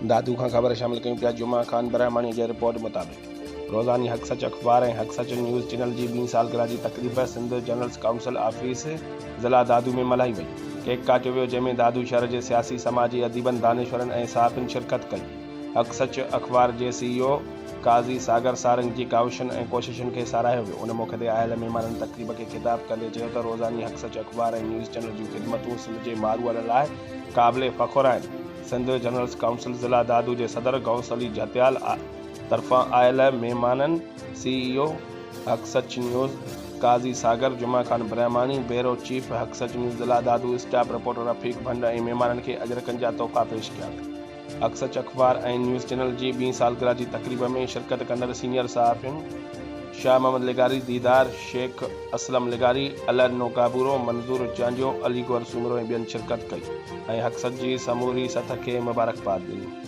دادو کان خبر شامل ڪيون پيا جمعه خان برهماڻي جي رپورٽ مطابق روزاني حق سچ اخبار ۽ حق سچ نيوز چينل جي ٻي سالگرهه جي تقريب سنڌ جنرلس ڪائونسل آفيس ضلع دادو ۾ ملهائي وئي. ڪيڪ ڪاٽيو ويو جنهن ۾ دادو شهر جي سياسي سماجي اديبن دانشورن ۽ صحافين شرڪت ڪئي. حق سچ اخبار جي سي اي او قاضي ساگر سارنگ جي ڪاوشن ۽ ڪوششن کي ساراهيو ويو. ان موقعي تي آيل مهمانن تقريب کي خطاب ڪندي چيو ته روزاني حق سچ اخبار ۽ نيوز چينل جون خدمتون سنڌ جي ماروئڙن لاء قابل فخر آهن. سنڌ جنرلس ڪائونسل ضلع دادو جي صدر غوث علي جهتيال طرفان آيل مهمانن سي اي او حق سچ نيوز قاضي ساگر، جمعه خان برهماڻي، بيرو چيف حق سچ نيوز ضلع دادو اسٽاف رپورٽر رفيق ڀنڊ ۽ مهمانن کي اجرڪن جا تحفا پيش ڪيا ويا. حق سچ اخبار ۽ نيوز چينل جي ٻي سالگرهه جي تقريب ۾ شرڪت ڪندڙ سينيئر صحافين شاهه محمد لغاري، ديدار شيخ، اسلم لغاري، الهڏنو ڪابورو، منظور چانڊيو، علي گوهر سومرو ۽ ٻين شرڪت ڪئي ۽ حق سچ جي سموري سٿ کي مبارڪباد ڏني.